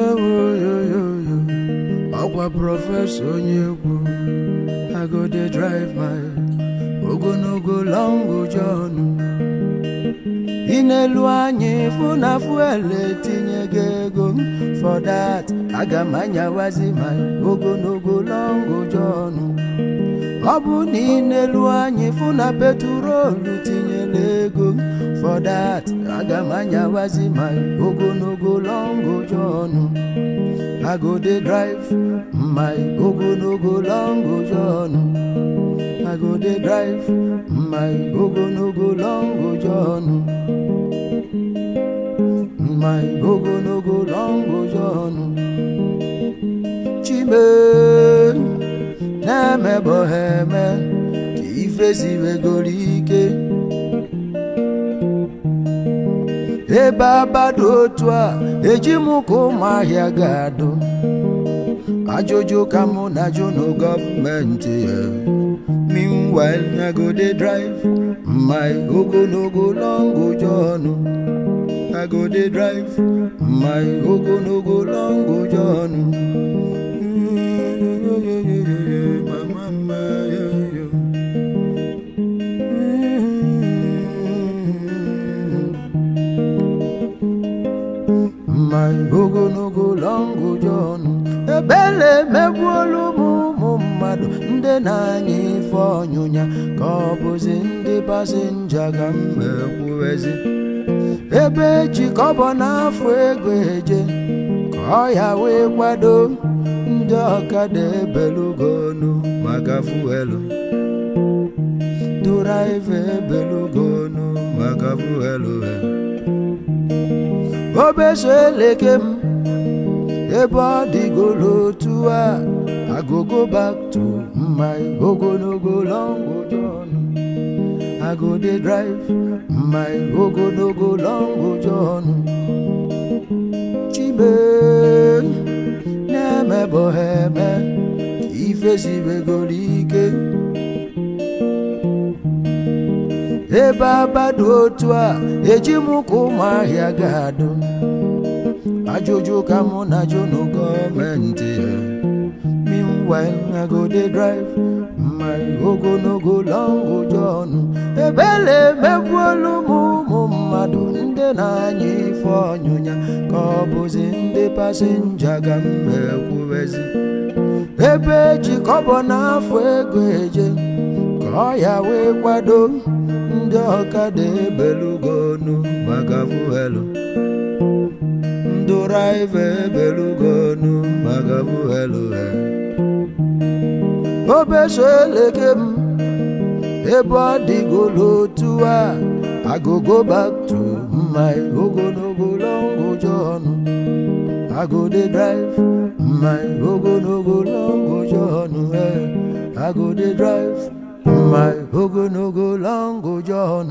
Ewoyoyoyo, ọkwa Professor onye egwu. I go dey drive my ogologo long john. Ị na-elu anya ịfụ na fuel etinye gị ego. For that, aga m anyawazi my ogologo long john. Ọ bụ na ị na-elu anya ịfụ na petrolu tinyere ego. For that, aga m anyawazi my ogologo long john. I go dey drive my ogologo long john. I go dey drive my ogologo long john. My ogologo long john. Chime na-emebo ha eme ka ife siwegoro ike. Ebe abado otu a eji m ka ụmụahịa ga-adụ. Ajụjụ ka mụ na-ajụ nụ gọọmenti ya. Meanwhile, I go dey drive my ogologo long john. I go dey drive my ogologo long john. Mama, mama, yo, yo. My ogologo long john. Ebele megbuolu m ụmụ mmadụ ndị na-anya ife ọnyụnya, ka ọ bụzi ndị passenger ka m ekwuwezi. Ebe eji kọbọ n'afọ ego eje ka ọ ya wee kwado ndị ọkada ebelugonu maka fuelu, driver ebelugonu maka fuelu. Obeso eleke m ebe ọ dịgolo otu a. I go go back to my ogologo long john. I go dey drive my ogologo long john. Chime na-emebo ha eme ka ife siwegoro ike. Ebe abado otu a eji m ka ụmụahịa ga-adụ. Ajụjụ ka mụ na-ajụ nụ gọọmenti ya. Meanwhile, I go dey drive my ogologo long john. Ebele megbuolu m ụmụ mmadụ ndị na-anya ife ọnyụnya, ka ọ bụzi ndị passenger ka m ekwuwezi. Ebe eji kọbọ n'afọ ego eje ka ọ ya wee kwado ndị ọkada ebelugonu maka fuelu, ndị driver ebelugonu maka fuelu. Obeso eleke m ebe ọ dịgolo otu a. I go go back to my ogologo long john. I go dey drive my ogologo long john. I go dey drive my ogologo long john.